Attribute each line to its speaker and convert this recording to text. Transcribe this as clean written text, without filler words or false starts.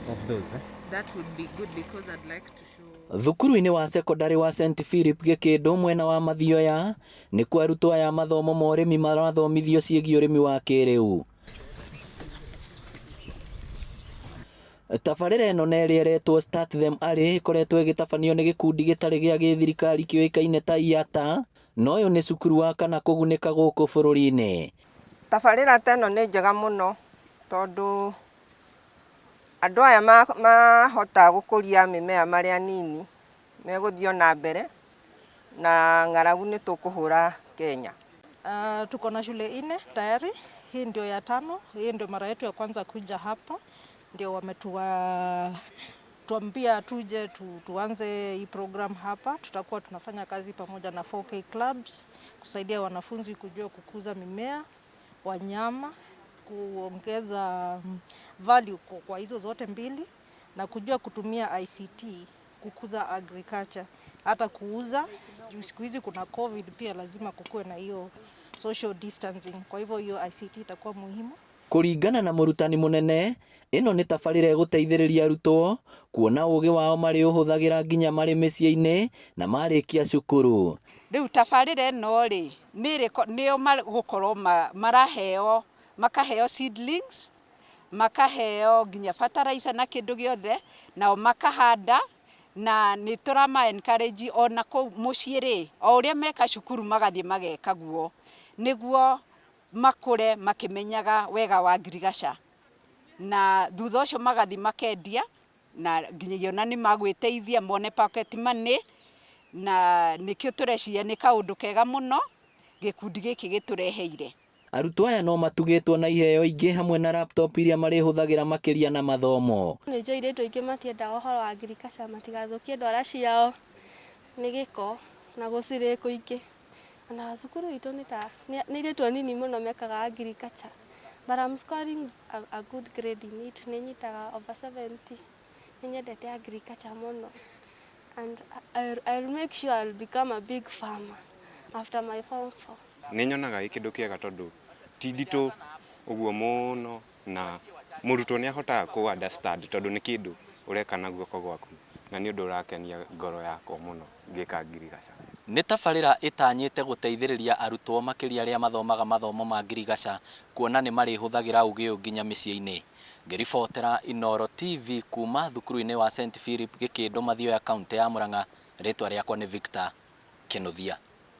Speaker 1: Of those, eh?
Speaker 2: That would be good because I'd like to show
Speaker 3: Thukuru-inĩ wa cekondarĩ wa St Philip Gĩkĩndũ mwena wa Mathioya nĩkuo arutwo aya a mathomo ma ũrĩmi marathomithio ciĩgiĩ ũrĩmi wa kĩrĩu. Tabarĩra ĩno na ĩrĩa ĩretwo Start Them Early ĩkoretwo ĩgĩtabanio nĩ gĩkundi gĩtarĩ gĩa gĩthirikari kĩũĩkaine ta IATA na ũyũ nĩ cukuru wa kana kũgunĩka gũkũ bũrũri-inĩ.
Speaker 4: Tabarĩra ta ĩno nĩ njega mũno tondũ andũ aya mahota gũkũria mĩmera marĩ anini megũthiĩ ona mbere na ng'aragu nĩ tũkũhũra Kenya.
Speaker 5: Tuko na shule nne tayari, hii ndio ya tano, hii ndio mara yetu ya kwanza kuja hapa, ndio wametua tuambia tuje tuanze hii program hapa. Tutakuwa tunafanya kazi pamoja na 4K clubs kusaidia wanafunzi kujua kukuza mimea, wanyama, kuongeza value kwa hizo zote mbili na kujua kutumia ICT kukuza agriculture, hata kuuza. Juu siku hizi kuna COVID pia lazima kukuwe na hiyo social distancing, kwa hivyo hiyo ICT itakuwa muhimu.
Speaker 3: Kũringana na mũrutani mũnene, ĩno nĩ tabarĩra ĩgũteithĩrĩria arutwo kuona ũgĩ wao marĩũhũthagĩra nginya marĩ mĩciĩ-inĩ na marĩkia cukuru.
Speaker 6: Rĩu tabarĩra ĩno rĩ, nĩo magũkorwo maraheo, makaheo seedlings, makaheo nginya fertilizer na kĩndũ gĩothe, nao makahanda, na nĩ tũrama encourage ona kũu mũciĩ rĩ, o ũrĩa meka cukuru magathiĩ mageka guo, nĩguo makũre makĩmenyaga wega wa ngirigaca, na thutha ũcio magathiĩ makendia, na nginyagia ona nĩ magwĩteithia mone pocket money, na nĩkĩo tũreciria nĩ kaũndũ kega mũno gĩkundi gĩkĩ gĩtũreheire.
Speaker 3: Arutwo aya no matugĩtwo na iheo ingĩ hamwe na laptop iria marĩhũthagĩra makĩria na mathomo.
Speaker 7: Nĩ njũĩ airĩtu aingĩ matiendaga ũhoro wa ngirigaca matigathũkie ndwara ciao nĩ gĩko na gũcirĩ kũingĩ. Ona cukuru itũ nĩ ta nĩ airĩtu anini mũno mekaga agriculture but I'm scoring a good grade in it, nĩ nyitaga over 70. Nĩ nyendete agriculture mũno and I'll make sure I'll become a big farmer after my form 4.
Speaker 8: Nĩ nyonaga gĩ kĩndũ kĩega tondũ ti nditũ ũguo mũno na mũrutwo nĩ ahotaga kũ understand tondũ nĩ kĩndũ ũreka na guoko gwaku na nĩ ũndũ ũrakenia ngoro yakwa mũno ngĩka ngirigaca.
Speaker 3: Nĩ tabarĩra ĩtanyĩte gũteithĩrĩria arutwo makĩria arĩa mathomaga mathomo ma ngirigaca kuona nĩ marĩhũthagĩra ũgĩ ũyũ nginya mĩciĩ-inĩ. Ngĩribotera Inooro TV kuma thukuru-inĩ wa St Philip Gĩkĩndũ Mathioya kaũntĩ ya Murang'a, rĩtwa rĩakwa nĩ Victor Kĩnuthia.